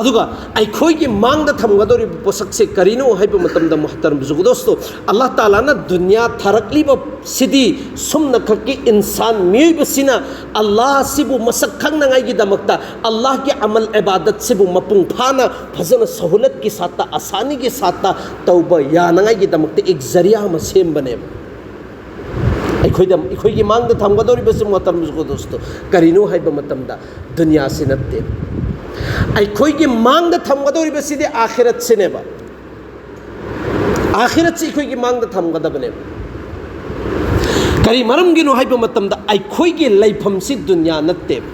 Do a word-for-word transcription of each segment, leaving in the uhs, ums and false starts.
ꯑꯗꯨꯒ ꯑꯩꯈꯣꯏꯒꯤ ꯃꯥꯡꯗ ꯊꯝꯒꯗꯧꯔꯤꯕ ꯄꯣꯠꯁꯛꯁꯦ ꯀꯔꯤꯅꯣ ꯍꯥꯏꯕ ꯃꯇꯝꯗ, ꯃꯨꯍꯇꯔꯝ ꯖꯨꯒꯗꯣꯁꯇꯣ, ꯑꯜꯂꯥꯍ ꯇꯥꯂꯥꯅ ꯗꯨꯅꯤꯌꯥ ꯊꯥꯔꯛꯂꯤꯕꯁꯤꯗꯤ ꯁꯨꯝꯅꯈꯛꯀꯤ ꯏꯟꯁꯥꯟ, ꯃꯤꯑꯣꯏꯕꯁꯤꯅ ꯑꯜꯂꯥꯍꯁꯤꯕꯨ ꯃꯁꯛ ꯈꯪꯅꯉꯥꯏꯒꯤꯗꯃꯛꯇ, ꯑꯜꯂꯥꯍꯒꯤ ꯑꯃꯜ ꯏꯕꯥꯗꯠꯁꯤꯕꯨ ꯃꯄꯨꯡ ꯐꯥꯅ ꯐꯖꯅ ꯁꯍꯨꯂꯠꯀꯤ ꯁꯥꯠꯇ, ꯑꯁꯥꯅꯤꯒꯤ ꯁꯥꯠꯇ ꯇꯧꯕ ꯌꯥꯅꯉꯥꯏꯒꯤꯗꯃꯛꯇ ꯑꯦꯛ ꯖꯔꯤꯌꯥ ꯑꯃ ꯁꯦꯝꯕꯅꯦꯕ꯫ ꯑꯩꯈꯣꯏꯗ, ꯑꯩꯈꯣꯏꯒꯤ ꯃꯥꯡꯗ ꯊꯝꯒꯗꯧꯔꯤꯕꯁꯤ, ꯃꯨꯍꯇꯔꯝ ꯖꯨꯒꯗꯣꯁꯇꯣ, ꯀꯔꯤꯅꯣ ꯍꯥꯏꯕ ꯃꯇꯝꯗ, ꯗꯨꯅꯤꯌꯥꯁꯤ ꯅꯠꯇꯦ꯫ ꯑꯩꯈꯣꯏꯒꯤ ꯃꯥꯡꯗ ꯊꯝꯒꯗꯧꯔꯤꯕꯁꯤꯗꯤ ꯑꯥꯈꯤꯔꯠꯁꯤꯅꯦꯕ꯫ ꯑꯥꯈꯤꯔꯠꯁꯤ ꯑꯩꯈꯣꯏꯒꯤ ꯃꯥꯡꯗ ꯊꯝꯒꯗꯕꯅꯦꯕ꯫ ꯀꯔꯤ ꯃꯔꯝꯒꯤꯅꯣ ꯍꯥꯏꯕ ꯃꯇꯝꯗ, ꯑꯩꯈꯣꯏꯒꯤ ꯂꯩꯐꯝꯁꯤ ꯗꯨꯅꯤꯌꯥ ꯅꯠꯇꯦꯕ꯫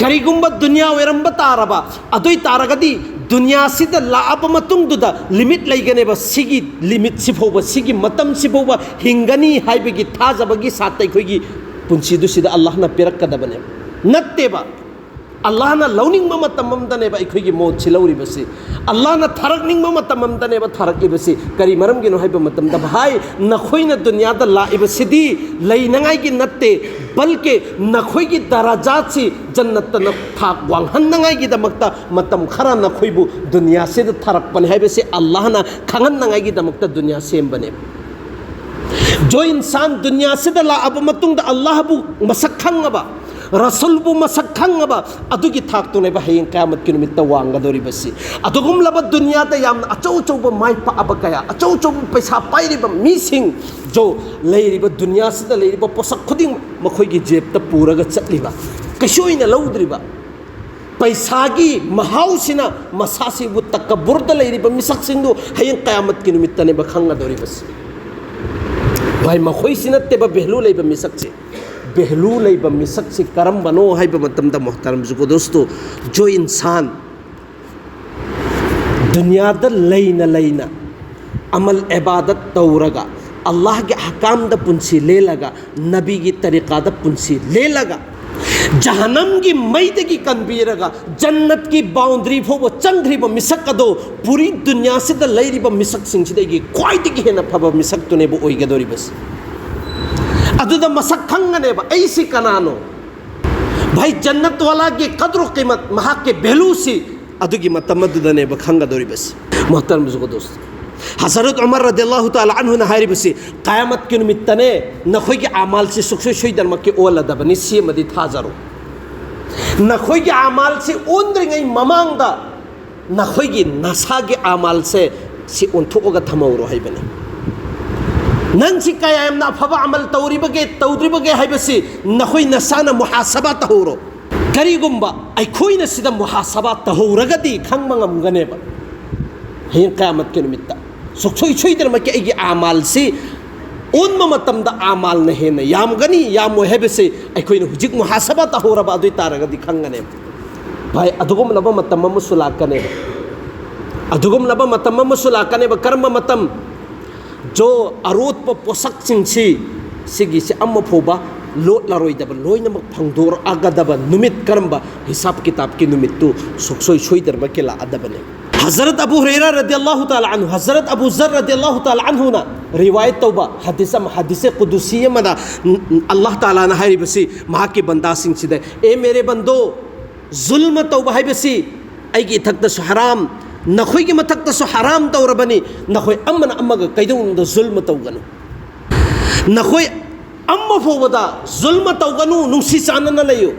ꯀꯔꯤꯒꯨꯝꯕ ꯗꯨꯅꯤꯌꯥ ꯑꯣꯏꯔꯝꯕ ꯇꯥꯔꯕ, ꯑꯗꯨ ꯑꯣꯏ ꯇꯥꯔꯒꯗꯤ ꯗꯨꯅꯤꯌꯥꯁꯤꯗ ꯂꯥꯛꯑꯕ ꯃꯇꯨꯡꯗꯨꯗ ꯂꯤꯃꯤꯠ ꯂꯩꯒꯅꯦꯕ꯫ ꯁꯤꯒꯤ ꯂꯤꯃꯤꯠꯁꯤ ꯐꯥꯎꯕ, ꯁꯤꯒꯤ ꯃꯇꯝꯁꯤ ꯐꯥꯎꯕ ꯍꯤꯡꯒꯅꯤ ꯍꯥꯏꯕꯒꯤ ꯊꯥꯖꯕꯒꯤ ꯁꯥꯠꯇ ꯑꯩꯈꯣꯏꯒꯤ ꯄꯨꯟꯁꯤꯗꯨ ꯁꯤꯗ ꯑꯜꯂꯥꯍꯅ ꯄꯤꯔꯛꯀꯗꯕꯅꯦꯕ꯫ ꯅꯠꯇꯦꯕ꯫ ꯑꯜꯂꯥꯍꯅ ꯂꯧꯅꯤꯡꯕ ꯃꯇꯝ ꯑꯃꯗꯅꯦꯕ ꯑꯩꯈꯣꯏꯒꯤ ꯃꯣꯠꯁꯤ ꯂꯧꯔꯤꯕꯁꯤ꯫ ꯑꯜꯂꯥꯍꯅ ꯊꯥꯔꯛꯅꯤꯡꯕ ꯃꯇꯝ ꯑꯃꯗꯅꯦꯕ ꯊꯥꯔꯛꯂꯤꯕꯁꯤ꯫ ꯀꯔꯤ ꯃꯔꯝꯒꯤꯅꯣ ꯍꯥꯏꯕ ꯃꯇꯝꯗ, ꯚꯥꯏ, ꯅꯈꯣꯏꯅ ꯗꯨꯅꯤꯌꯥꯗ ꯂꯥꯛꯏꯕꯁꯤꯗꯤ ꯂꯩꯅꯉꯥꯏꯒꯤ ꯅꯠꯇꯦ, ꯕꯜꯀꯤ ꯅꯈꯣꯏꯒꯤ ꯗꯔꯖꯥꯠꯁꯤ ꯖꯟꯅꯠꯇꯅ ꯊꯥꯛ ꯋꯥꯡꯍꯟꯅꯉꯥꯏꯒꯤꯗꯃꯛꯇ ꯃꯇꯝ ꯈꯔ ꯅꯈꯣꯏꯕꯨ ꯗꯨꯅꯤꯌꯥꯁꯤꯗ ꯊꯥꯔꯛꯄꯅꯤ ꯍꯥꯏꯕꯁꯤ ꯑꯜꯂꯥꯍꯅ ꯈꯪꯍꯟꯅꯉꯥꯏꯒꯤꯗꯃꯛꯇ ꯗꯨꯅꯤꯌꯥ ꯁꯦꯝꯕꯅꯦꯕ꯫ ꯖꯣ ꯏꯟꯁꯥꯟ ꯗꯨꯅꯤꯌꯥꯁꯤꯗ ꯂꯥꯛꯑꯕ ꯃꯇꯨꯡꯗ ꯑꯜꯂꯥꯍꯕꯨ ꯃꯁꯛ ꯈꯪꯉꯕ, ꯔꯁꯨꯜꯕꯨ ꯃꯁꯛ ꯈꯪꯉꯕ, ꯑꯗꯨꯒꯤ ꯊꯥꯛꯇꯨꯅꯦꯕ ꯍꯌꯦꯡ ꯀꯌꯥꯃꯠꯀꯤ ꯅꯨꯃꯤꯠꯇ ꯋꯥꯡꯒꯗꯧꯔꯤꯕꯁꯤ꯫ ꯑꯗꯨꯒꯨꯝꯂꯕ ꯗꯨꯅꯤꯌꯥꯗ ꯌꯥꯝꯅ ꯑꯆꯧ ꯑꯆꯧꯕ ꯃꯥꯏ ꯄꯥꯛꯑꯕ ꯀꯌꯥ, ꯑꯆꯧ ꯑꯆꯧꯕ ꯄꯩꯁꯥ ꯄꯥꯏꯔꯤꯕ ꯃꯤꯁꯤꯡ, ꯖꯣ, ꯂꯩꯔꯤꯕ ꯗꯨꯅꯤꯌꯥꯁꯤꯗ ꯂꯩꯔꯤꯕ ꯄꯣꯠꯁꯛ ꯈꯨꯗꯤꯡꯃꯛ ꯃꯈꯣꯏꯒꯤ ꯖꯦꯕꯇ ꯄꯨꯔꯒ ꯆꯠꯂꯤꯕ, ꯀꯩꯁꯨ ꯑꯣꯏꯅ ꯂꯧꯗ꯭ꯔꯤꯕ, ꯄꯩꯁꯥꯒꯤ ꯃꯍꯥꯎꯁꯤꯅ ꯃꯁꯥꯁꯤꯕꯨ ꯇꯀꯕꯨꯔꯗ ꯂꯩꯔꯤꯕ ꯃꯤꯁꯛꯁꯤꯡꯗꯨ ꯍꯌꯦꯡ ꯀꯌꯥꯃꯠꯀꯤ ꯅꯨꯃꯤꯠꯇꯅꯦꯕ ꯈꯪꯒꯗꯧꯔꯤꯕꯁꯤ꯫ ꯚꯥꯏ, ꯃꯈꯣꯏꯁꯤ ꯅꯠꯇꯦꯕ ꯚꯦꯂꯨ ꯂꯩꯕ ꯃꯤꯁꯛꯁꯤ꯫ ꯚꯦꯂꯨ ꯂꯩꯕ ꯃꯤꯁꯛꯁꯤ ꯀꯔꯝꯕꯅꯣ ꯍꯥꯏꯕ ꯃꯇꯝꯗ, ꯃꯣꯍꯇꯔꯝ ꯖꯨꯒꯗꯣꯁꯇꯣ, ꯖꯣ ꯏꯟꯁꯥꯟ ꯗꯨꯅꯤꯌꯥꯗ ꯂꯩꯅ ꯂꯩꯅ ꯑꯃꯜ ꯏꯕꯥꯗꯠ ꯇꯧꯔꯒ, ꯑꯜꯂꯥꯍꯒꯤ ꯑꯍꯀꯥꯝꯗ ꯄꯨꯟꯁꯤ ꯂꯦꯜꯂꯒ, ꯅꯕꯤꯒꯤ ꯇꯔꯤꯀꯥꯗ ꯄꯨꯟꯁꯤ ꯂꯦꯜꯂꯒ, ꯖꯍꯅꯝꯒꯤ ꯃꯩꯗꯒꯤ ꯀꯟꯕꯤꯔꯒ ꯖꯟꯅꯠꯀꯤ ꯕꯥꯎꯟꯗꯔꯤ ꯐꯥꯎꯕ ꯆꯪꯈ꯭ꯔꯤꯕ ꯃꯤꯁꯛ ꯑꯗꯣ ꯄꯨꯔꯤ ꯗꯨꯅꯤꯌꯥꯁꯤꯗ ꯂꯩꯔꯤꯕ ꯃꯤꯁꯛꯁꯤꯡꯁꯤꯗꯒꯤ ꯈ꯭ꯋꯥꯏꯗꯒꯤ ꯍꯦꯟꯅ ꯐꯕ ꯃꯤꯁꯛꯇꯨꯅꯦꯕ ꯑꯣꯏꯒꯗꯧꯔꯤꯕꯁꯤ꯫ ꯑꯗꯨꯗ ꯃꯁꯛ ꯈꯪꯒꯅꯦꯕ, ꯑꯩꯁꯤ ꯀꯅꯥꯅꯣ? ꯚꯥꯏ, ꯖꯟꯅꯠ ꯋꯥꯂꯥꯒꯤ ꯀꯗ꯭ꯔꯨ ꯀꯤꯃꯠ, ꯃꯍꯥꯛꯀꯤ ꯚꯦꯂꯨꯁꯤ ꯑꯗꯨꯒꯤ ꯃꯇꯝ ꯑꯗꯨꯗꯅꯦꯕ ꯈꯪꯒꯗꯧꯔꯤꯕꯁꯤ꯫ ꯃꯣꯍꯇꯔꯝ ꯖꯨꯒꯣꯗꯣꯁ, ꯍꯖꯔꯠ ꯎꯃꯔ ꯔꯗꯤꯌꯜꯂꯥꯍꯨ ꯇꯥꯂꯥ ꯑꯟꯍꯨꯅ ꯍꯥꯏꯔꯤꯕꯁꯤ, ꯀꯌꯥꯃꯠꯀꯤ ꯅꯨꯃꯤꯠꯇꯅꯦ ꯅꯈꯣꯏꯒꯤ ꯑꯃꯥꯜꯁꯤ ꯁꯨꯡꯁꯣꯏ ꯁꯣꯏꯗꯅꯃꯛꯀꯤ ꯑꯣꯜꯂꯗꯕꯅꯤ, ꯁꯤ ꯑꯃꯗꯤ ꯊꯥꯖꯔꯣ꯫ ꯅꯈꯣꯏꯒꯤ ꯑꯃꯥꯜꯁꯤ ꯑꯣꯟꯗ꯭ꯔꯤꯉꯩ ꯃꯃꯥꯡꯗ ꯅꯈꯣꯏꯒꯤ ꯅꯁꯥꯒꯤ ꯑꯃꯥꯜꯁꯦ ꯁꯤ ꯑꯣꯟꯊꯣꯛꯑꯒ ꯊꯝꯍꯧꯔꯣ ꯍꯥꯏꯕꯅꯤ꯫ ꯅꯪꯁꯤ ꯀꯌꯥ ꯌꯥꯝꯅ ꯑꯐꯕ ꯑꯃꯜ ꯇꯧꯔꯤꯕꯒꯦ, ꯇꯧꯗ꯭ꯔꯤꯕꯒꯦ ꯍꯥꯏꯕꯁꯤ ꯅꯈꯣꯏ ꯅꯁꯥꯅ ꯃꯨꯍꯥꯁꯕꯥ ꯇꯧꯍꯧꯔꯣ꯫ ꯀꯔꯤꯒꯨꯝꯕ ꯑꯩꯈꯣꯏꯅ ꯁꯤꯗ ꯃꯨꯍꯥꯁꯕꯥ ꯇꯧꯍꯧꯔꯒꯗꯤ ꯈꯪꯕ ꯉꯝꯒꯅꯦꯕ꯫ ꯍꯌꯦꯡ ꯀꯌꯥꯃꯠꯀꯤ ꯅꯨꯃꯤꯠꯇ ꯁꯨꯡꯁꯣꯏ ꯁꯣꯏꯗꯅꯃꯛꯀꯤ ꯑꯩꯒꯤ ꯑꯃꯥꯜꯁꯤ ꯑꯣꯟꯕ ꯃꯇꯝꯗ ꯑꯃꯥꯜꯅ ꯍꯦꯟꯅ ꯌꯥꯝꯒꯅꯤ, ꯌꯥꯝꯃꯣꯏ ꯍꯥꯏꯕꯁꯤ ꯑꯩꯈꯣꯏꯅ ꯍꯧꯖꯤꯛ ꯃꯨꯍꯥꯁꯕꯥ ꯇꯧꯍꯧꯔꯕ ꯑꯗꯨ ꯑꯣꯏ ꯇꯥꯔꯒꯗꯤ ꯈꯪꯒꯅꯦꯕ꯫ ꯚꯥꯏ, ꯑꯗꯨꯒꯨꯝꯂꯕ ꯃꯇꯝ ꯑꯃꯁꯨ ꯂꯥꯛꯀꯅꯦꯕ꯫ ꯑꯗꯨꯒꯨꯝꯂꯕ ꯃꯇꯝ ꯑꯃꯁꯨ ꯂꯥꯛꯀꯅꯦꯕ꯫ ꯀꯔꯝꯕ ꯃꯇꯝ? ꯖꯣ, ꯑꯔꯣꯠꯄ ꯄꯣꯠꯁꯛꯁꯤꯡꯁꯤ, ꯁꯤꯒꯤꯁꯤ ꯑꯃ ꯐꯥꯎꯕ ꯂꯣꯠꯂꯔꯣꯏꯗꯕ, ꯂꯣꯏꯅꯃꯛ ꯐꯪꯗꯣꯔꯛꯑꯒꯗꯕ ꯅꯨꯃꯤꯠ꯫ ꯀꯔꯝꯕ? ꯍꯤꯁꯥꯕ ꯀꯤꯇꯥꯕꯀꯤ ꯅꯨꯃꯤꯠꯇꯨ ꯁꯨꯡꯁꯣꯏ ꯁꯣꯏꯗꯅꯃꯛꯀꯤ ꯂꯥꯛꯑꯗꯕꯅꯤ꯫ ꯍꯖꯔꯠ ꯑꯕꯨ ꯍꯨꯔꯩꯔꯥ ꯔꯗꯤꯌꯜꯂꯥꯍꯨ ꯇꯥꯂꯥ ꯑꯟꯍꯨ, ꯍꯖꯔꯠ ꯑꯕꯨ ꯖꯔ ꯔꯗꯤꯌꯜꯂꯥꯍꯨ ꯇꯥꯂꯥ ꯑꯟꯍꯨꯅ ꯔꯤꯋꯥꯌꯠ ꯇꯧꯕ ꯍꯗꯤꯁ ꯑꯃ, ꯍꯗꯤꯁꯦ ꯀꯨꯗꯨꯁꯤ ꯑꯃꯗ, ꯎꯝ, ꯎꯝ, ꯑꯜꯂꯥꯍ ꯇꯥꯂꯥꯅ ꯍꯥꯏꯔꯤꯕꯁꯤ ꯃꯍꯥꯛꯀꯤ ꯕꯟꯗꯥꯁꯤꯡꯁꯤꯗ, "ꯑꯦ ꯃꯦꯔꯦ ꯕꯟꯗꯣ, ꯖꯨꯜꯃ ꯇꯧꯕ ꯍꯥꯏꯕꯁꯤ ꯑꯩꯒꯤ ꯏꯊꯛꯇꯁꯨ ꯍꯔꯥꯝ, ꯅꯈꯣꯏꯒꯤ ꯃꯊꯛꯇꯁꯨ ꯍꯔꯥꯝ ꯇꯧꯔꯕꯅꯤ, ꯅꯈꯣꯏ ꯑꯃꯅ ꯑꯃꯒ ꯀꯩꯗꯧꯅꯨꯡꯗ ꯖꯨꯜꯃ ꯇꯧꯒꯅꯨ꯫ ꯅꯈꯣꯏ ꯑꯃ ꯐꯥꯎꯕꯗ ꯖꯨꯜꯃ ꯇꯧꯒꯅꯨ, ꯅꯨꯡꯁꯤ ꯆꯥꯟꯅꯅ ꯂꯩꯌꯨ"꯫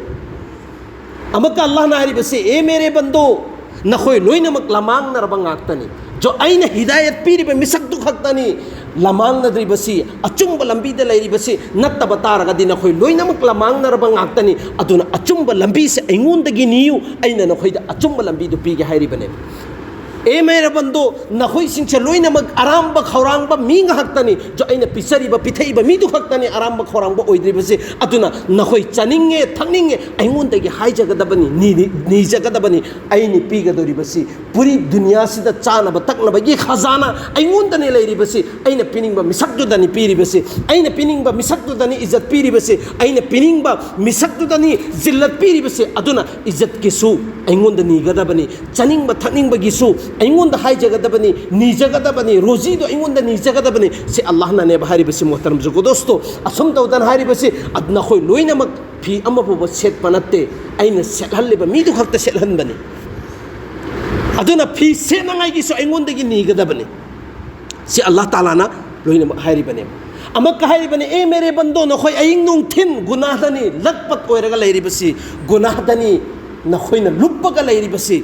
ꯑꯃꯨꯛꯀ ꯑꯜꯂꯥꯍꯅ ꯍꯥꯏꯔꯤꯕꯁꯤ, "ꯑꯦ ꯃꯦꯔꯦ ꯕꯟꯗꯣ, ꯅꯈꯣꯏ ꯂꯣꯏꯅꯃꯛ ꯂꯃꯥꯡꯅꯔꯕ ꯉꯥꯛꯇꯅꯤ꯫ ꯖꯣ, ꯑꯩꯅ ꯍꯤꯗꯥꯌꯠ ꯄꯤꯔꯤꯕ ꯃꯤꯁꯛꯇꯨ ꯈꯛꯇꯅꯤ ꯂꯃꯥꯡꯅꯗ꯭ꯔꯤꯕꯁꯤ, ꯑꯆꯨꯝꯕ ꯂꯝꯕꯤꯗ ꯂꯩꯔꯤꯕꯁꯤ꯫ ꯅꯠꯇꯕ ꯇꯥꯔꯒꯗꯤ ꯅꯈꯣꯏ ꯂꯣꯏꯅꯃꯛ ꯂꯃꯥꯡꯅꯔꯕ ꯉꯥꯛꯇꯅꯤ꯫ ꯑꯗꯨꯅ ꯑꯆꯨꯝꯕ ꯂꯝꯕꯤꯁꯦ ꯑꯩꯉꯣꯟꯗꯒꯤ ꯅꯤꯌꯨ, ꯑꯩꯅ ꯅꯈꯣꯏꯗ ꯑꯆꯨꯝꯕ ꯂꯝꯕꯤꯗꯨ ꯄꯤꯒꯦ" ꯍꯥꯏꯔꯤꯕꯅꯦ꯫ ꯑꯦ ꯃꯦꯔꯦ ꯕꯟꯗꯣ, ꯅꯈꯣꯏꯁꯤꯡꯁꯦ ꯂꯣꯏꯅꯃꯛ ꯑꯔꯥꯝꯕ ꯈꯧꯔꯥꯡꯕ ꯃꯤ ꯉꯥꯛꯇꯅꯤ꯫ ꯖꯣ, ꯑꯩꯅ ꯄꯤꯖꯔꯤꯕ, ꯄꯤꯊꯛꯏꯕ ꯃꯤꯗꯨ ꯈꯛꯇꯅꯤ ꯑꯔꯥꯝꯕ ꯈꯧꯔꯥꯡꯕ ꯑꯣꯏꯗ꯭ꯔꯤꯕꯁꯤ꯫ ꯑꯗꯨꯅ ꯅꯈꯣꯏ ꯆꯥꯅꯤꯡꯉꯦ, ꯊꯛꯅꯤꯡꯉꯦ, ꯑꯩꯉꯣꯟꯗꯒꯤ ꯍꯥꯏꯖꯒꯗꯕꯅꯤ, ꯅꯤ-, ꯅꯤꯖꯒꯗꯕꯅꯤ, ꯑꯩꯅꯤ ꯄꯤꯒꯗꯧꯔꯤꯕꯁꯤ꯫ ꯄꯨꯔꯤ ꯗꯨꯅꯤꯌꯥꯁꯤꯗ ꯆꯥꯅꯕ ꯊꯛꯅꯕꯒꯤ ꯈꯖꯥꯅꯥ ꯑꯩꯉꯣꯟꯗꯅꯤ ꯂꯩꯔꯤꯕꯁꯤ꯫ ꯑꯩꯅ ꯄꯤꯅꯤꯡꯕ ꯃꯤꯁꯛꯇꯨꯗꯅꯤ ꯄꯤꯔꯤꯕꯁꯤ꯫ ꯑꯩꯅ ꯄꯤꯅꯤꯡꯕ ꯃꯤꯁꯛꯇꯨꯗꯅꯤ ꯏꯖꯠ ꯄꯤꯔꯤꯕꯁꯤ꯫ ꯑꯩꯅ ꯄꯤꯅꯤꯡꯕ ꯃꯤꯁꯛꯇꯨꯗꯅꯤ ꯖꯤꯜꯂꯠ ꯄꯤꯔꯤꯕꯁꯤ꯫ ꯑꯗꯨꯅ ꯏꯖꯠꯀꯤꯁꯨ ꯑꯩꯉꯣꯟꯗ ꯅꯤꯒꯗꯕꯅꯤ, ꯆꯥꯅꯤꯡꯕ ꯊꯛꯅꯤꯡꯕꯒꯤꯁꯨ ꯑꯩꯉꯣꯟꯗ ꯍꯥꯏꯖꯒꯗꯕꯅꯤ, ꯅꯤꯖꯒꯗꯕꯅꯤ, ꯔꯣꯖꯤꯗꯣ ꯑꯩꯉꯣꯟꯗ ꯅꯤꯖꯒꯗꯕꯅꯤ꯫ ꯁꯤ ꯑꯜꯂꯥꯍꯅꯅꯦꯕ ꯍꯥꯏꯔꯤꯕꯁꯤ, ꯃꯣꯍꯇꯔꯝ ꯖꯨꯒꯣꯗꯣꯁꯇꯣ꯫ ꯑꯁꯨꯝ ꯇꯧꯗꯅ ꯍꯥꯏꯔꯤꯕꯁꯤ, ꯑꯗ ꯅꯈꯣꯏ ꯂꯣꯏꯅꯃꯛ ꯐꯤ ꯑꯃ ꯐꯥꯎꯕ ꯁꯦꯠꯄ ꯅꯠꯇꯦ, ꯑꯩꯅ ꯁꯦꯠꯍꯜꯂꯤꯕ ꯃꯤꯗꯨ ꯈꯛꯇ ꯁꯦꯠꯍꯟꯕꯅꯤ꯫ ꯑꯗꯨꯅ ꯐꯤ ꯁꯦꯠꯅꯉꯥꯏꯒꯤꯁꯨ ꯑꯩꯉꯣꯟꯗꯒꯤ ꯅꯤꯒꯗꯕꯅꯤ꯫ ꯁꯤ ꯑꯜꯂꯥꯍ ꯇꯥꯂꯥꯅ ꯂꯣꯏꯅꯃꯛ ꯍꯥꯏꯔꯤꯕꯅꯦ꯫ ꯑꯃꯨꯛꯀ ꯍꯥꯏꯔꯤꯕꯅꯦ, ꯑꯦ ꯃꯦꯔꯦ ꯕꯟꯗꯣ, ꯅꯈꯣꯏ ꯑꯍꯤꯡ ꯅꯨꯡꯊꯤꯟ ꯒꯨꯅꯥꯍꯗꯅꯤ, ꯂꯠꯄꯠ ꯑꯣꯏꯔꯒ ꯂꯩꯔꯤꯕꯁꯤ, ꯒꯨꯅꯥꯍꯗꯅꯤ, ꯅꯈꯣꯏꯅ ꯂꯨꯞꯄꯒ ꯂꯩꯔꯤꯕꯁꯤ꯫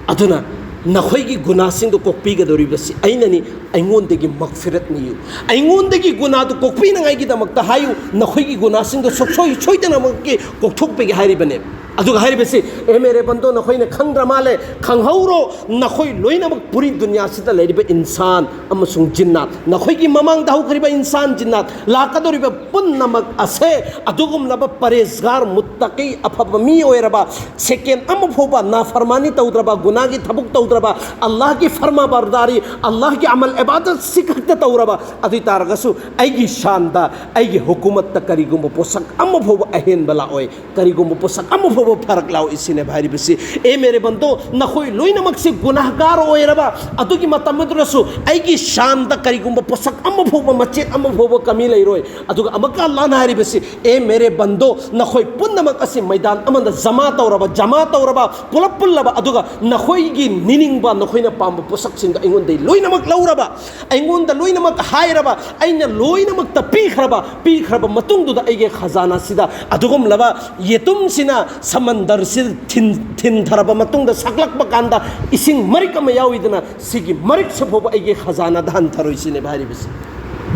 ꯑꯗꯨꯅ ꯅꯈꯣꯏꯒꯤ ꯒꯨꯅꯥꯁꯤꯡꯗꯨ ꯀꯣꯛꯄꯤꯒꯗꯧꯔꯤꯕꯁꯤ ꯑꯩꯅꯅꯤ꯫ ꯑꯩꯉꯣꯟꯗꯒꯤ ꯃꯒꯐꯤꯔꯠ ꯅꯤꯌꯨ꯫ ꯑꯩꯉꯣꯟꯗꯒꯤ ꯒꯨꯅꯥꯗꯨ ꯀꯣꯛꯄꯤꯅꯉꯥꯏꯒꯤꯗꯃꯛꯇ ꯍꯥꯏꯌꯨ꯫ ꯅꯈꯣꯏꯒꯤ ꯒꯨꯅꯥꯁꯤꯡꯗꯨ ꯁꯨꯛꯁꯣꯏ ꯁꯣꯏꯗꯅꯃꯛꯀꯤ ꯀꯣꯛꯊꯣꯛꯄꯤꯒꯦ ꯍꯥꯏꯔꯤꯕꯅꯦ꯫ ꯑꯗꯨꯒ ꯍꯥꯏꯔꯤꯕꯁꯤ, ꯑꯦ ꯃꯦꯔꯦ ꯕꯟꯗꯣ, ꯅꯈꯣꯏꯅ ꯈꯪꯗ꯭ꯔ ꯃꯥꯜꯂꯦ, ꯈꯪꯍꯧꯔꯣ, ꯅꯈꯣꯏ ꯂꯣꯏꯅꯃꯛ ꯄꯨꯔꯤ ꯗꯨꯅꯤꯌꯥꯁꯤꯗ ꯂꯩꯔꯤꯕ ꯏꯟꯁꯥꯟ ꯑꯃꯁꯨꯡ ꯖꯤꯟꯅꯥꯠ, ꯅꯈꯣꯏꯒꯤ ꯃꯃꯥꯡꯗ ꯍꯧꯈ꯭ꯔꯤꯕ ꯏꯟꯁꯥꯟ ꯖꯤꯟꯅꯥꯠ, ꯂꯥꯛꯀꯗꯧꯔꯤꯕ ꯄꯨꯝꯅꯃꯛ ꯑꯁꯦ ꯑꯗꯨꯒꯨꯝꯂꯕ ꯄꯔꯍꯦꯖꯒꯥꯔ, ꯃꯨꯠꯇꯀꯤ, ꯑꯐꯕ ꯃꯤ ꯑꯣꯏꯔꯕ, ꯁꯦꯀꯦꯟ ꯑꯃ ꯐꯥꯎꯕ ꯅꯥꯐꯔꯃꯥꯅꯤ ꯇꯧꯗ꯭ꯔꯕ, ꯒꯨꯅꯥꯒꯤ ꯊꯕꯛ ꯇꯧꯗ꯭ꯔꯕ, ꯑꯜꯂꯥꯍꯒꯤ ꯐꯔꯃꯥꯕꯔꯗꯥꯔꯤ, ꯑꯜꯂꯥꯍꯒꯤ ꯑꯃꯜ ꯏꯕꯥꯗꯠ ꯁꯤ ꯈꯛꯇ ꯇꯧꯔꯕ, ꯑꯗꯨ ꯑꯣꯏ ꯇꯥꯔꯒꯁꯨ ꯑꯩꯒꯤ ꯁꯥꯟꯗ, ꯑꯩꯒꯤ ꯍꯨꯀꯨꯃꯠꯇ ꯀꯔꯤꯒꯨꯝꯕ ꯄꯣꯠꯁꯛ ꯑꯃ ꯐꯥꯎꯕ ꯑꯍꯦꯟꯕ ꯂꯥꯛꯑꯣꯏ, ꯀꯔꯤꯒꯨꯝꯕ ꯄꯣꯠꯁꯛ ꯑꯃ ꯐꯥꯎꯕ ꯐꯔꯛ ꯂꯥꯛꯑꯣꯏ ꯁꯤꯅꯦꯕ ꯍꯥꯏꯔꯤꯕꯁꯤ꯫ ꯑꯦ ꯃꯦꯔꯦ ꯕꯟꯗꯣ, ꯅꯈꯣꯏ ꯂꯣꯏꯅꯃꯛꯁꯤ ꯒꯨꯅꯥꯍꯒꯥꯔ ꯑꯣꯏꯔꯕ, ꯑꯗꯨꯒꯤ ꯃꯇꯝ ꯑꯗꯨꯗꯁꯨ ꯑꯩꯒꯤ ꯁꯥꯟꯗ ꯀꯔꯤꯒꯨꯝꯕ ꯄꯣꯠꯁꯛ ꯑꯃ ꯐꯥꯎꯕ, ꯃꯆꯦꯠ ꯑꯃ ꯐꯥꯎꯕ ꯀꯃꯤ ꯂꯩꯔꯣꯏ꯫ ꯑꯗꯨꯒ ꯑꯃꯨꯛꯀ ꯑꯜꯂꯥꯍꯅ ꯍꯥꯏꯔꯤꯕꯁꯤ, ꯑꯦ ꯃꯦꯔꯦ ꯕꯟꯗꯣ, ꯅꯈꯣꯏ ꯄꯨꯝꯅꯃꯛ ꯑꯁꯤ ꯃꯩꯗꯥꯟ ꯑꯃꯗ ꯖꯃꯥ ꯇꯧꯔꯕ, ꯖꯃꯥ ꯇꯧꯔꯕ, ꯄꯨꯂꯞ ꯄꯨꯜꯂꯕ, ꯑꯗꯨꯒ ꯅꯈꯣꯏꯒꯤ ꯅꯤꯅꯤꯡꯕ, ꯅꯈꯣꯏꯅ ꯄꯥꯝꯕ ꯄꯣꯠꯁꯛꯁꯤꯡꯗꯣ ꯑꯩꯉꯣꯟꯗꯒꯤ ꯂꯣꯏꯅꯃꯛ ꯂꯧꯔꯕ, ꯑꯩꯉꯣꯟꯗ ꯂꯣꯏꯅꯃꯛ ꯍꯥꯏꯔꯕ, ꯑꯩꯅ ꯂꯣꯏꯅꯃꯛꯇ ꯄꯤꯈ꯭ꯔꯕ, ꯄꯤꯈ꯭ꯔꯕ ꯃꯇꯨꯡꯗꯨꯗ ꯑꯩꯒꯤ ꯈꯖꯥꯅꯥꯁꯤꯗ ꯑꯗꯨꯒꯨꯝꯂꯕ ꯌꯦꯇꯨꯝꯁꯤꯅ ꯁꯃꯟꯗꯔꯁꯤꯗ ꯊꯤꯟ-, ꯊꯤꯟꯊꯔꯕ ꯃꯇꯨꯡꯗ ꯁꯛꯂꯛꯄ ꯀꯥꯟꯗ ꯏꯁꯤꯡ ꯃꯔꯤꯛ ꯑꯃ ꯌꯥꯎꯏꯗꯅ, ꯁꯤꯒꯤ ꯃꯔꯤꯛꯁꯤ ꯐꯥꯎꯕ ꯑꯩꯒꯤ ꯈꯖꯥꯅꯥꯗ ꯍꯟꯊꯔꯣꯏ ꯁꯤꯅꯦꯕ ꯍꯥꯏꯔꯤꯕꯁꯤ꯫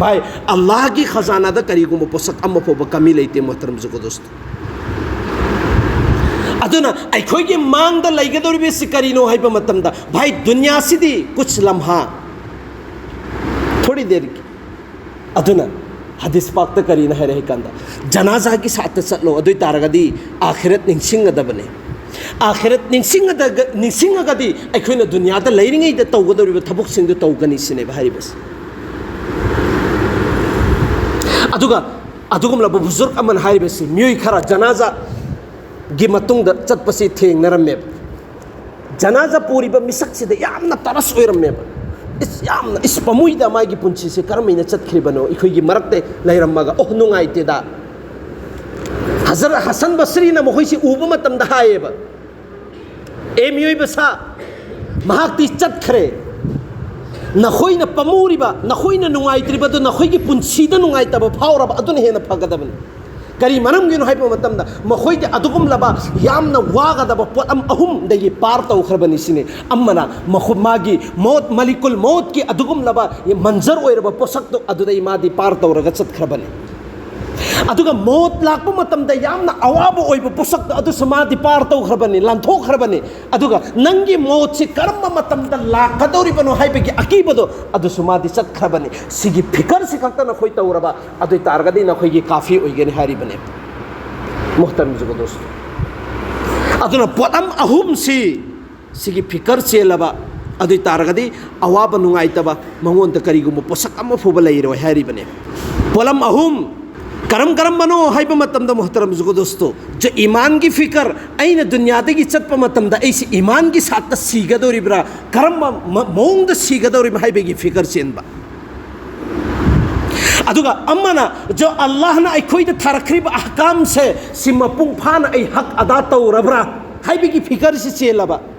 ꯚꯥꯏ, ꯑꯜꯂꯥꯍꯒꯤ ꯈꯖꯥꯅꯥꯗ ꯀꯔꯤꯒꯨꯝꯕ ꯄꯣꯠꯁꯛ ꯑꯃ ꯐꯥꯎꯕ ꯀꯃꯤ ꯂꯩꯇꯦ, ꯃꯣꯍꯇꯔꯝ ꯖꯨꯒꯣꯗꯣꯁꯇꯣ꯫ ꯑꯗꯨꯅ ꯑꯩꯈꯣꯏꯒꯤ ꯃꯥꯡꯗ ꯂꯩꯒꯗꯧꯔꯤꯕꯁꯤ ꯀꯔꯤꯅꯣ ꯍꯥꯏꯕ ꯃꯇꯝꯗ, ꯚꯥꯏ, ꯗꯨꯅꯤꯌꯥꯁꯤꯗꯤ ꯀꯨꯆ ꯂꯝꯍꯥ, ꯊꯣꯔꯤ ꯗꯦꯔ ꯀꯤ꯫ ꯑꯗꯨꯅ ꯍꯗꯤꯁ ꯄꯥꯛꯇ ꯀꯔꯤꯅ ꯍꯥꯏꯔꯦ ꯍꯥꯏ ꯀꯥꯟꯗ, ꯖꯅꯥꯖꯥꯒꯤ ꯁꯥꯠꯇ ꯆꯠꯂꯣ, ꯑꯗꯨ ꯑꯣꯏ ꯇꯥꯔꯒꯗꯤ ꯑꯥꯈꯤꯔꯠ ꯅꯤꯡꯁꯤꯡꯒꯗꯕꯅꯦ꯫ ꯑꯥꯈꯤꯔꯠ ꯅꯤꯡꯁꯤꯡꯉꯗꯒ-, ꯅꯤꯡꯁꯤꯡꯉꯒꯗꯤ ꯑꯩꯈꯣꯏꯅ ꯗꯨꯅꯤꯌꯥꯗ ꯂꯩꯔꯤꯉꯩꯗ ꯇꯧꯒꯗꯧꯔꯤꯕ ꯊꯕꯛꯁꯤꯡꯗꯨ ꯇꯧꯒꯅꯤ ꯁꯤꯅꯦꯕ ꯍꯥꯏꯔꯤꯕꯁꯦ꯫ ꯑꯗꯨꯒ ꯑꯗꯨꯒꯨꯝꯂꯕ ꯕꯨꯖꯨꯔꯒ ꯑꯃꯅ ꯍꯥꯏꯔꯤꯕꯁꯤ, ꯃꯤꯑꯣꯏ ꯈꯔ ꯖꯅꯥꯖꯥꯒꯤ ꯃꯇꯨꯡꯗ ꯆꯠꯄꯁꯤ ꯊꯦꯡꯅꯔꯝꯃꯦꯕ꯫ ꯖꯅꯥꯖꯥ ꯄꯨꯔꯤꯕ ꯃꯤꯁꯛꯁꯤꯗ ꯌꯥꯝꯅ ꯇꯔꯁ ꯑꯣꯏꯔꯝꯃꯦꯕ꯫ ꯏꯁ, ꯌꯥꯝꯅ, ꯏꯁ, ꯄꯥꯝꯃꯨꯏꯗ, ꯃꯥꯒꯤ ꯄꯨꯟꯁꯤꯁꯦ ꯀꯔꯝꯍꯥꯏꯅ ꯆꯠꯈ꯭ꯔꯤꯕꯅꯣ, ꯑꯩꯈꯣꯏꯒꯤ ꯃꯔꯛꯇ ꯂꯩꯔꯝꯃꯒ, ꯑꯣꯍ, ꯅꯨꯡꯉꯥꯏꯇꯦꯗ꯫ ꯍꯖꯔꯠ ꯍꯁꯟ ꯕꯁꯔꯤꯅ ꯃꯈꯣꯏꯁꯤ ꯎꯕ ꯃꯇꯝꯗ ꯍꯥꯏꯌꯦꯕ, "ꯑꯦ ꯃꯤꯑꯣꯏꯕ ꯁꯥ, ꯃꯍꯥꯛꯇꯤ ꯆꯠꯈ꯭ꯔꯦ꯫ ꯅꯈꯣꯏꯅ ꯄꯥꯝꯃꯨꯔꯤꯕ, ꯅꯈꯣꯏꯅ ꯅꯨꯡꯉꯥꯏꯇ꯭ꯔꯤꯕꯗꯨ, ꯅꯈꯣꯏꯒꯤ ꯄꯨꯟꯁꯤꯗ ꯅꯨꯡꯉꯥꯏꯇꯕ ꯐꯥꯎꯔꯕ, ꯑꯗꯨꯅ ꯍꯦꯟꯅ ꯐꯒꯗꯕꯅꯤ꯫ ꯀꯔꯤ ꯃꯔꯝꯒꯤꯅꯣ ꯍꯥꯏꯕ ꯃꯇꯝꯗ, ꯃꯈꯣꯏꯗꯤ ꯑꯗꯨꯒꯨꯝꯂꯕ ꯌꯥꯝꯅ ꯋꯥꯒꯗꯕ ꯄꯣꯠꯂꯝ ꯑꯍꯨꯝꯗꯒꯤ ꯄꯥꯔ ꯇꯧꯈ꯭ꯔꯕꯅꯤ ꯁꯤꯅꯤ꯫ ꯑꯃꯅ ꯃꯈꯣꯏ, ꯃꯥꯒꯤ ꯃꯣꯠ, ꯃꯂꯤꯀꯨꯜ ꯃꯣꯠꯀꯤ ꯑꯗꯨꯒꯨꯝꯂꯕ ꯃꯟꯖꯔ ꯑꯣꯏꯔꯕ ꯄꯣꯠꯁꯛꯇꯣ ꯑꯗꯨꯗꯩ ꯃꯥꯗꯤ ꯄꯥꯔ ꯇꯧꯔꯒ ꯆꯠꯈ꯭ꯔꯕꯅꯤ꯫ ꯑꯗꯨꯒ ꯃꯣꯠ ꯂꯥꯛꯄ ꯃꯇꯝꯗ ꯌꯥꯝꯅ ꯑꯋꯥꯕ ꯑꯣꯏꯕ ꯄꯣꯠꯁꯛꯇꯣ ꯑꯗꯨꯁꯨ ꯃꯥꯗꯤ ꯄꯥꯔ ꯇꯧꯈ꯭ꯔꯕꯅꯤ, ꯂꯥꯟꯊꯣꯛꯈ꯭ꯔꯕꯅꯤ꯫ ꯑꯗꯨꯒ ꯅꯪꯒꯤ ꯃꯣꯠꯁꯤ ꯀꯔꯝꯕ ꯃꯇꯝꯗ ꯂꯥꯛꯀꯗꯧꯔꯤꯕꯅꯣ ꯍꯥꯏꯕꯒꯤ ꯑꯀꯤꯕꯗꯣ ꯑꯗꯨꯁꯨ ꯃꯥꯗꯤ ꯆꯠꯈ꯭ꯔꯕꯅꯤ꯫ ꯁꯤꯒꯤ ꯐꯤꯀꯔꯁꯤ ꯈꯛꯇ ꯅꯈꯣꯏ ꯇꯧꯔꯕ ꯑꯗꯨ ꯑꯣꯏ ꯇꯥꯔꯒꯗꯤ ꯅꯈꯣꯏꯒꯤ ꯀꯥꯐꯤ ꯑꯣꯏꯒꯅꯤ ꯍꯥꯏꯔꯤꯕꯅꯦ꯫ ꯃꯨꯍꯇꯔꯝ ꯖꯨꯒꯗꯣꯁ, ꯑꯗꯨꯅ ꯄꯣꯠꯂꯝ ꯑꯍꯨꯝꯁꯤ ꯁꯤꯒꯤ ꯐꯤꯀꯔ ꯆꯦꯜꯂꯕ ꯑꯗꯨ ꯑꯣꯏ ꯇꯥꯔꯒꯗꯤ ꯑꯋꯥꯕ ꯅꯨꯡꯉꯥꯏꯇꯕ ꯃꯉꯣꯟꯗ ꯀꯔꯤꯒꯨꯝꯕ ꯄꯣꯠꯁꯛ ꯑꯃ ꯐꯥꯎꯕ ꯂꯩꯔꯣꯏ ꯍꯥꯏꯔꯤꯕꯅꯦ꯫ ꯄꯣꯠꯂꯝ ꯑꯍꯨꯝ ꯀꯔꯝ ꯀꯔꯝꯕꯅꯣ ꯍꯥꯏꯕ ꯃꯇꯝꯗ, ꯃꯨꯍꯇꯔꯝ ꯖꯨꯒꯗꯣꯁꯇꯣ, ꯖ ꯏꯃꯥꯟꯒꯤ ꯐꯤꯀꯔ, ꯑꯩꯅ ꯗꯨꯅꯤꯌꯥꯗꯒꯤ ꯆꯠꯄ ꯃꯇꯝꯗ ꯑꯩꯁꯤ ꯏꯃꯥꯟꯒꯤ ꯁꯥꯠꯇ ꯁꯤꯒꯗꯧꯔꯤꯕ꯭ꯔꯥ, ꯀꯔꯝꯕ ꯃ-, ꯃꯑꯣꯡꯗ ꯁꯤꯒꯗꯧꯔꯤꯕ ꯍꯥꯏꯕꯒꯤ ꯐꯤꯀꯔ ꯆꯦꯟꯕ꯫ ꯑꯗꯨꯒ ꯑꯃꯅ, ꯖ ꯑꯜꯂꯥꯍꯅ ꯑꯩꯈꯣꯏꯗ ꯊꯥꯔꯛꯈ꯭ꯔꯤꯕ ꯑꯍꯀꯥꯝꯁꯦ ꯁꯤ ꯃꯄꯨꯡ ꯐꯥꯅ ꯑꯩ ꯍꯛ ꯑꯗꯥ ꯇꯧꯔꯕ꯭ꯔꯥ ꯍꯥꯏꯕꯒꯤ ꯐꯤꯀꯔꯁꯤ ꯆꯦꯜꯂꯕ꯫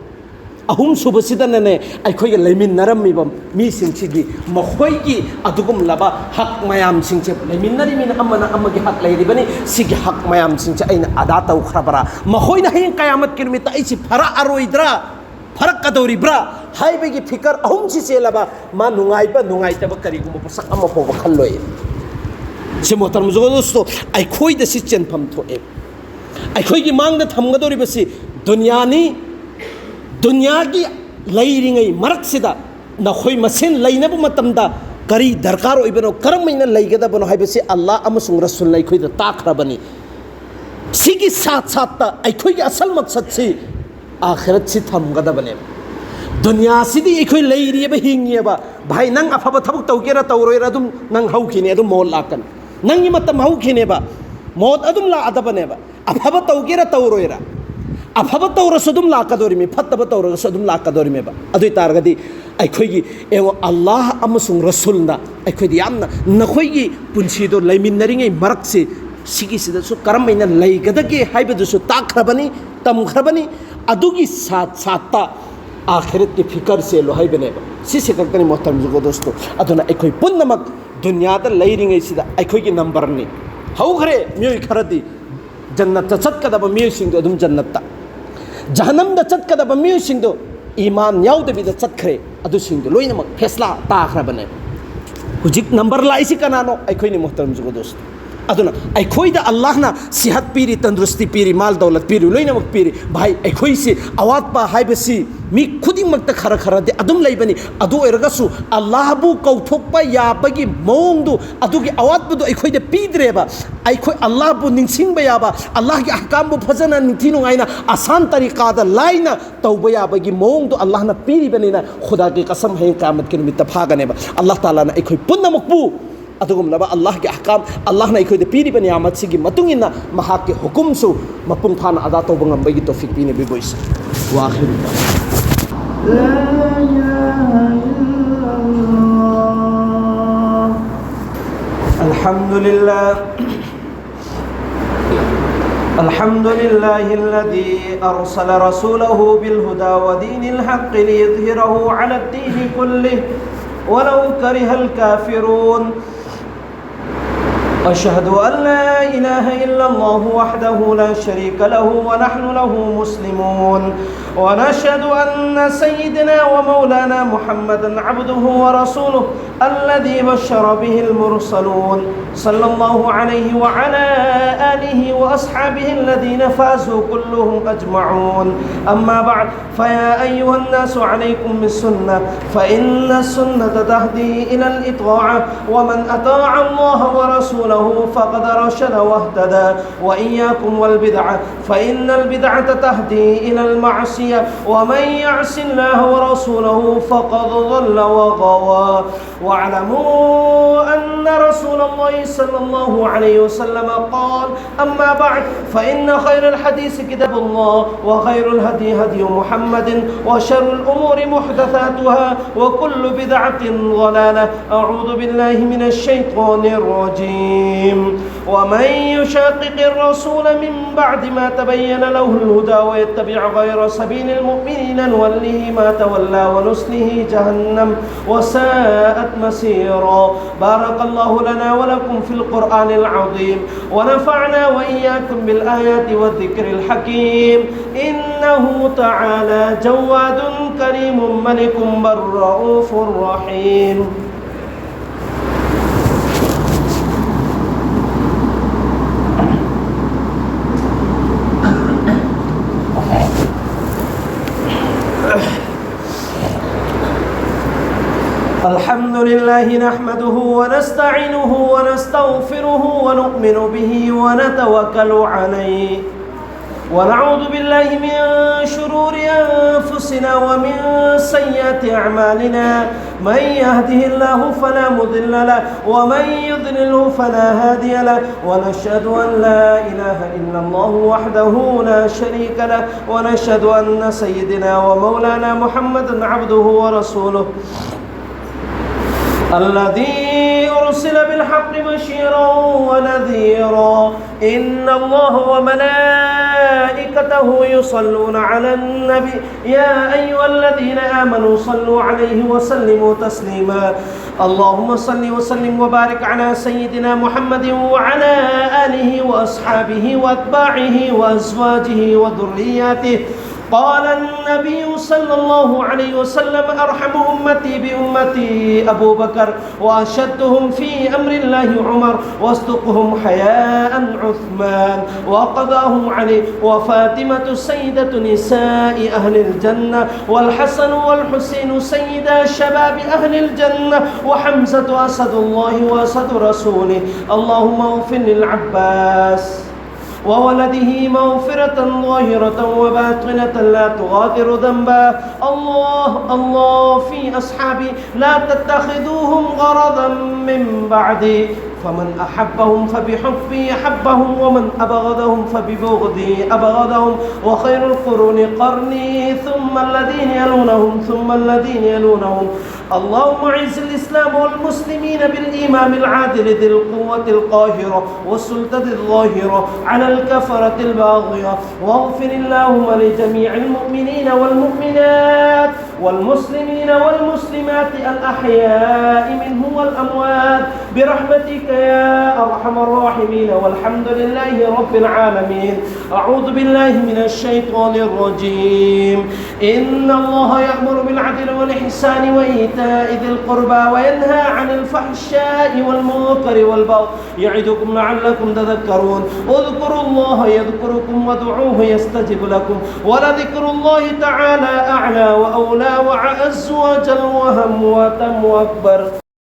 ꯑꯍꯨꯝꯁꯨꯕꯁꯤꯗꯅꯅꯦ, ꯑꯩꯈꯣꯏꯒ ꯂꯩꯃꯤꯟꯅꯔꯝꯃꯤꯕ ꯃꯤꯁꯤꯡꯁꯤꯒꯤ ꯃꯈꯣꯏꯒꯤ ꯑꯗꯨꯒꯨꯝꯂꯕ ꯍꯛ ꯃꯌꯥꯝꯁꯤꯡꯁꯦ, ꯂꯩꯃꯤꯟꯅꯔꯤꯕꯅꯤꯅ ꯑꯃꯅ ꯑꯃꯒꯤ ꯍꯛ ꯂꯩꯔꯤꯕꯅꯤ, ꯁꯤꯒꯤ ꯍꯛ ꯃꯌꯥꯝꯁꯤꯡꯁꯦ ꯑꯩꯅ ꯑꯗꯥ ꯇꯧꯈ꯭ꯔꯕ꯭ꯔꯥ? ꯃꯈꯣꯏꯅ ꯍꯌꯦꯡ ꯀꯌꯥꯃꯠꯀꯤ ꯅꯨꯃꯤꯠꯇ ꯑꯩꯁꯤ ꯐꯔꯛꯑꯔꯣꯏꯗ꯭ꯔꯥ, ꯐꯔꯛꯀꯗꯧꯔꯤꯕ꯭ꯔꯥ ꯍꯥꯏꯕꯒꯤ ꯐꯤꯀꯔ ꯑꯍꯨꯝꯁꯤ ꯆꯦꯜꯂꯕ, ꯃꯥ ꯅꯨꯡꯉꯥꯏꯕ ꯅꯨꯡꯉꯥꯏꯇꯕ ꯀꯔꯤꯒꯨꯝꯕ ꯄꯣꯠꯁꯛ ꯑꯃ ꯐꯥꯎꯕ ꯈꯜꯂꯣꯏ꯫ ꯁꯤ ꯃꯣꯍꯇꯔꯝ ꯖꯨꯒꯗꯣꯁꯇꯣ, ꯑꯩꯈꯣꯏꯗ ꯁꯤ ꯆꯦꯟꯐꯝ ꯊꯣꯛꯑꯦ꯫ ꯑꯩꯈꯣꯏꯒꯤ ꯃꯥꯡꯗ ꯊꯝꯒꯗꯧꯔꯤꯕꯁꯤ ꯗꯨꯅꯤꯌꯥꯅꯤ꯫ ꯗꯨꯅꯤꯌꯥꯒꯤ ꯂꯩꯔꯤꯉꯩ ꯃꯔꯛꯁꯤꯗ ꯅꯈꯣꯏ ꯃꯁꯦꯟ ꯂꯩꯅꯕ ꯃꯇꯝꯗ ꯀꯔꯤ ꯗꯔꯀꯥꯔ ꯑꯣꯏꯕꯅꯣ, ꯀꯔꯝꯍꯥꯏꯅ ꯂꯩꯒꯗꯕꯅꯣ ꯍꯥꯏꯕꯁꯤ ꯑꯜꯂꯥꯍ ꯑꯃꯁꯨꯡ ꯔꯁꯨꯜꯅ ꯑꯩꯈꯣꯏꯗ ꯇꯥꯛꯈ꯭ꯔꯕꯅꯤ꯫ ꯁꯤꯒꯤ ꯁꯥꯠ ꯁꯥꯠꯇ ꯑꯩꯈꯣꯏꯒꯤ ꯑꯁꯜ ꯃꯛꯁꯠꯁꯤ ꯑꯥꯈꯤꯔꯠꯁꯤ ꯊꯝꯒꯗꯕꯅꯦꯕ꯫ ꯗꯨꯅꯤꯌꯥꯁꯤꯗꯤ ꯑꯩꯈꯣꯏ ꯂꯩꯔꯤꯑꯕ, ꯍꯤꯡꯉꯤꯑꯕ꯫ ꯚꯥꯏ, ꯅꯪ ꯑꯐꯕ ꯊꯕꯛ ꯇꯧꯒꯦꯔꯥ ꯇꯧꯔꯣꯏꯔꯥ, ꯑꯗꯨꯝ ꯅꯪ ꯍꯧꯈꯤꯅꯤ, ꯑꯗꯨꯝ ꯃꯣꯠ ꯂꯥꯛꯀꯅꯤ꯫ ꯅꯪꯒꯤ ꯃꯇꯝ ꯍꯧꯈꯤꯅꯦꯕ, ꯃꯣꯠ ꯑꯗꯨꯝ ꯂꯥꯛꯑꯗꯕꯅꯦꯕ꯫ ꯑꯐꯕ ꯇꯧꯒꯦꯔꯥ ꯇꯧꯔꯣꯏꯔꯥ, ꯑꯐꯕ ꯇꯧꯔꯁꯨ ꯑꯗꯨꯝ ꯂꯥꯛꯀꯗꯧꯔꯤꯃꯤ, ꯐꯠꯇꯕ ꯇꯧꯔꯒꯁꯨ ꯑꯗꯨꯝ ꯂꯥꯛꯀꯗꯧꯔꯤꯃꯦꯕ꯫ ꯑꯗꯨ ꯑꯣꯏ ꯇꯥꯔꯒꯗꯤ ꯑꯩꯈꯣꯏꯒꯤ, ꯌꯦꯡꯉꯣ, ꯑꯜꯂꯥꯍ ꯑꯃꯁꯨꯡ ꯔꯁꯨꯜꯅ ꯑꯩꯈꯣꯏꯗ ꯌꯥꯝꯅ, ꯅꯈꯣꯏꯒꯤ ꯄꯨꯟꯁꯤꯗꯣ ꯂꯩꯃꯤꯟꯅꯔꯤꯉꯩ ꯃꯔꯛꯁꯤ, ꯁꯤꯒꯤꯁꯤꯗꯁꯨ ꯀꯔꯝ ꯍꯥꯏꯅ ꯂꯩꯒꯗꯒꯦ ꯍꯥꯏꯕꯗꯨꯁꯨ ꯇꯥꯛꯈ꯭ꯔꯕꯅꯤ, ꯇꯝꯈ꯭ꯔꯕꯅꯤ꯫ ꯑꯗꯨꯒꯤ ꯁꯥꯠ ꯁꯥꯠꯇ ꯑꯥꯈꯤꯔꯠꯀꯤ ꯐꯤꯀꯔ ꯆꯦꯜꯂꯨ ꯍꯥꯏꯕꯅꯦꯕ꯫ ꯁꯤꯁꯦ ꯈꯛꯇꯅꯤ ꯃꯣꯍꯇꯔꯝ ꯖꯨꯒꯣ ꯗꯣꯁꯇꯣ꯫ ꯑꯗꯨꯅ ꯑꯩꯈꯣꯏ ꯄꯨꯝꯅꯃꯛ ꯗꯨꯅꯤꯌꯥꯗ ꯂꯩꯔꯤꯉꯩꯁꯤꯗ ꯑꯩꯈꯣꯏꯒꯤ ꯅꯝꯕꯔꯅꯤ꯫ ꯍꯧꯈ꯭ꯔꯦ ꯃꯤꯑꯣꯏ ꯈꯔꯗꯤ ꯖꯟꯅꯠꯇ ꯆꯠꯀꯗꯕ ꯃꯤꯑꯣꯏꯁꯤꯡꯗꯣ ꯑꯗꯨꯝ ꯖꯟꯅꯠꯇ, ꯖꯍꯅꯝꯗ ꯆꯠꯀꯗꯕ ꯃꯤꯑꯣꯏꯁꯤꯡꯗꯣ ꯏꯃꯥꯟ ꯌꯥꯎꯗꯕꯤꯗ ꯆꯠꯈ꯭ꯔꯦ꯫ ꯑꯗꯨꯁꯤꯡꯗꯣ ꯂꯣꯏꯅꯃꯛ ꯐꯦꯁꯂꯥ ꯇꯥꯈ꯭ꯔꯕꯅꯦ꯫ ꯍꯧꯖꯤꯛ ꯅꯝꯕꯔ ꯂꯥꯛꯏꯁꯤ ꯀꯅꯥꯅꯣ? ꯑꯩꯈꯣꯏꯅꯤ ꯃꯣꯍꯇꯔꯝ ꯖꯨꯒꯣ ꯗꯣꯁꯇꯣ꯫ ꯑꯗꯨꯅ ꯑꯩꯈꯣꯏꯗ ꯑꯜꯂꯥꯍꯅ ꯁꯤꯍꯠ ꯄꯤꯔꯤ, ꯇꯟꯗꯨꯔꯨꯁꯇꯤ ꯄꯤꯔꯤ, ꯃꯥꯜ ꯗꯧꯂꯠ ꯄꯤꯔꯤ, ꯂꯣꯏꯅꯃꯛ ꯄꯤꯔꯤ꯫ ꯚꯥꯏ, ꯑꯩꯈꯣꯏꯁꯤ ꯑꯋꯥꯠꯄ ꯍꯥꯏꯕꯁꯤ ꯃꯤ ꯈꯨꯗꯤꯡꯃꯛꯇ ꯈꯔ ꯈꯔꯗꯤ ꯑꯗꯨꯝ ꯂꯩꯕꯅꯤ꯫ ꯑꯗꯨ ꯑꯣꯏꯔꯒꯁꯨ ꯑꯜꯂꯥꯍꯕꯨ ꯀꯧꯊꯣꯛꯄ ꯌꯥꯕꯒꯤ ꯃꯑꯣꯡꯗꯨ, ꯑꯗꯨꯒꯤ ꯑꯋꯥꯠꯄꯗꯨ ꯑꯩꯈꯣꯏꯗ ꯄꯤꯗ꯭ꯔꯦꯕ꯫ ꯑꯩꯈꯣꯏ ꯑꯜꯂꯥꯍꯕꯨ ꯅꯤꯡꯁꯤꯡꯕ ꯌꯥꯕ, ꯑꯜꯂꯥꯍꯒꯤ ꯑꯍꯀꯥꯝꯕꯨ ꯐꯖꯅ ꯅꯤꯡꯊꯤ ꯅꯨꯡꯉꯥꯏꯅ ꯑꯁꯥꯟ ꯇꯔꯤꯀꯥꯗ ꯂꯥꯏꯅ ꯇꯧꯕ ꯌꯥꯕꯒꯤ ꯃꯑꯣꯡꯗꯣ ꯑꯜꯂꯥꯍꯅ ꯄꯤꯔꯤꯕꯅꯤꯅ, ꯈꯨꯗꯥꯒꯤ ꯀꯁꯝ, ꯍꯌꯦꯡ ꯀꯌꯥꯃꯠꯀꯤ ꯅꯨꯃꯤꯠꯇ ꯐꯥꯒꯅꯦꯕ꯫ ꯑꯜꯂꯥꯍ ꯇꯥꯂꯥꯅ ꯑꯩꯈꯣꯏ ꯄꯨꯝꯅꯃꯛꯄꯨ ꯑꯗꯨꯒꯨꯝꯂꯕ ꯑꯜꯂꯥꯍꯒꯤ ꯑꯍꯀꯥꯝ, ꯑꯜꯂꯥꯍꯅ ꯑꯩꯈꯣꯏꯗ ꯄꯤꯔꯤꯕ ꯅꯤꯌꯥꯃꯠꯁꯤꯒꯤ ꯃꯇꯨꯡ ꯏꯟꯅ ꯃꯍꯥꯛꯀꯤ ꯍꯨꯀꯨꯝꯁꯨ ꯃꯄꯨꯡ ꯐꯥꯅ ꯑꯗꯥ ꯇꯧꯕ ꯉꯝꯕꯒꯤ ꯇꯧꯐꯤꯛ ꯄꯤꯅꯕꯤꯕ ꯑꯣꯏꯁꯤ꯫ ꯋꯥꯈꯤꯕ꯫ لا إله إلا الله. الحمد لله. الحمد لله الذي أرسل رسوله بالهدى ودين الحق ليظهره على الدين كله ولو كره الكافرون. أشهد أن لا إله إلا الله وحده لا شريك له ونحن له مسلمون. ونشهد أن سيدنا ومولانا محمدا عبده ورسوله الذي بشر به المرسلون، صلى الله عليه وعلى آله وأصحابه الذين فازوا كلهم أجمعون. أما بعد، فيا أيها الناس عليكم بالسنة، فإن السنة تهدي إلى الإطاعة، ومن أطاع الله ورسوله فقد رشد واهتدى، وإياكم والبدعة، فإن البدعة تهدي إلى المعصية، ومن يعص الله ورسوله فقد ضل وغوى. واعلموا أن رسول الله صلى الله عليه وسلم قال: أما بعد، فإن خير الحديث كتاب الله، وخير الهدي هدي محمد، وشر الأمور محدثاتها، وكل بدعة ضلالة. أعوذ بالله من الشيطان الرجيم. ومن يشاقق الرسول من بعد ما تبين له الهدى ويتبع غير سبيل المؤمنين نوله ما تولى ونصله جهنم وساءت مصيرا. بارك الله لنا ولكم في القرآن العظيم، ونفعنا وإياكم بالآيات والذكر الحكيم. إنه تعالى جواد كريم ملك بر رؤوف رحيم. الحمد لله نحمده ونستعينه ونستغفره ونؤمن به ونتوكل عليه، ونعوذ بالله من شرور أنفسنا ومن سيئات أعمالنا. من يهده الله فلا مضل له، ومن يضلله فلا هادي له، ونشهد أن لا إله إلا الله وحده لا شريك له، ونشهد أن سيدنا ومولانا محمدا عبده ورسوله، الذي أرسل بالحق بشيرا ونذيرا. إن الله وملائكته يصلون على النبي، يا أيها الذين آمنوا صلوا عليه وسلموا تسليما. اللهم صل وسلم وبارك على سيدنا محمد وعلى آله وأصحابه وأتباعه وأزواجه وذرياته. قال النبي صلى الله عليه وسلم: أرحم أمتي بأمتي أبو بكر، وأشدهم في أمر الله عمر، وأصدقهم حياء عثمان، وقضاهم علي وفاطمة سيدة نساء أهل الجنة، والحسن والحسين سيدا شباب أهل الجنة، وحمزة أسد الله وأسد رسوله. اللهم اغفر للعباس وولده مغفرة ظاهرة وباطنة لا تغادر ذنبا. الله، الله في أصحابي، لا تتخذوهم غرضا من بعدي، فمن أحبهم فبحبي أحبهم، ومن أبغضهم فببغضي أبغضهم، وخير القرون قرني، ثم الذين يلونهم، ثم الذين يلونهم. اللهم أعز الإسلام والمسلمين بالإمام العادل ذي القوة القاهرة والسلطة الظاهرة على الكفرة الباغية، واغفر اللهم لجميع المؤمنين والمؤمنات والمسلمين والمسلمات الأحياء منهم والأموات برحمتك يا أرحم الراحمين، والحمد لله رب العالمين. أعوذ بالله من الشيطان الرجيم. إن الله يأمر بالعدل والإحسان وإيتاء ذي القربى وينهى عن الفحشاء والمنكر والبغي يعظكم لعلكم تذكرون. اذكروا الله يذكركم وادعوه يستجب لكم، ولذكر الله تعالى أعلى وأولى وأعز وأجل وأهم وأتم وأكبر.